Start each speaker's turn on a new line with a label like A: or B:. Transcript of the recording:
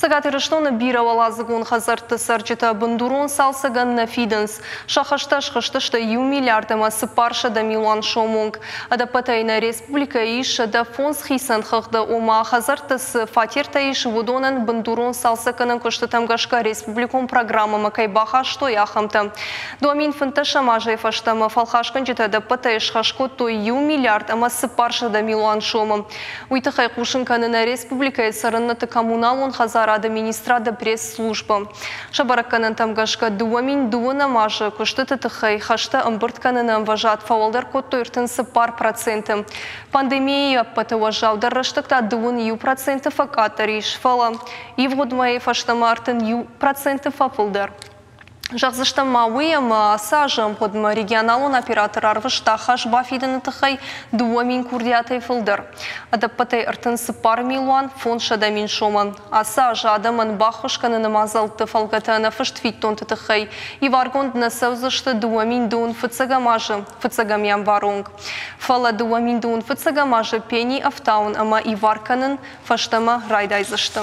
A: Цӕгат Ирыстоны бирӕуӕладзыгон хӕдзӕртты цӕрджытӕ бындурон цалцӕгӕн нӕ фидынц. Сӕ хӕстӕ схызтысты 1 миллиард ӕмӕ 400 милуан сомы онг. Ӕдӕппӕтӕй нӕ республикӕйы ис 105 хицӕн хыгъды, ома хӕдзӕртты цы фатертӕ ис, уыдонӕн бындурон цалцӕггӕнӕн куыстытӕм гӕсгӕ республикон программӕмӕ кӕй бахастой, ахӕмтӕ. 2015 азӕй фӕстӕмӕ фӕлхасгӕнджытӕ ӕдӕппӕтӕй схӕс кодтой 1 миллиард ӕмӕ 400 милуан сомы. Уый тыххӕй хъусын кӕны нӕ республикӕйы цӕрӕнуӕтты коммуналон хӕдзарады министрады пресс-службӕ. Сӕ бӕрӕггӕнӕнтӕм гӕсгӕ 2012 азы куыстыты тыххӕй хӕстӕ ӕмбырд кӕныны ӕмвӕзад фӕуӕлдӕр кодтой 34%. Пандемийӕйы ӕппӕты уӕззаудӕр рӕстӕг та 21% фӕкъаддӕр ис, фӕлӕ ивгъуыд мӕйы фӕстӕмӕ 31% фӕфылдӕр. Зӕгъдзыстӕм ма уый, ӕмӕ ацы азы ӕмгъуыдмӕ регионалон оператор арвыста хӕс бафидыны тыххӕй 2000 курдиатӕй фылдӕр. Ӕдӕппӕтӕй 34 милуан 500 000 сомӕн. Ацы азы адӕмӕн баххуыс кӕныны мадзӕлтты фӕлгӕты ӕнӕфыст фиддонты тыххӕй иваргонд нӕ цӕудзысты 2021 азы фыццӕгӕм январы онг. Фӕлӕ 2021 азы пени ӕфтауын ӕмӕ ивар кӕнын фӕстӕмӕ райдайдзысты.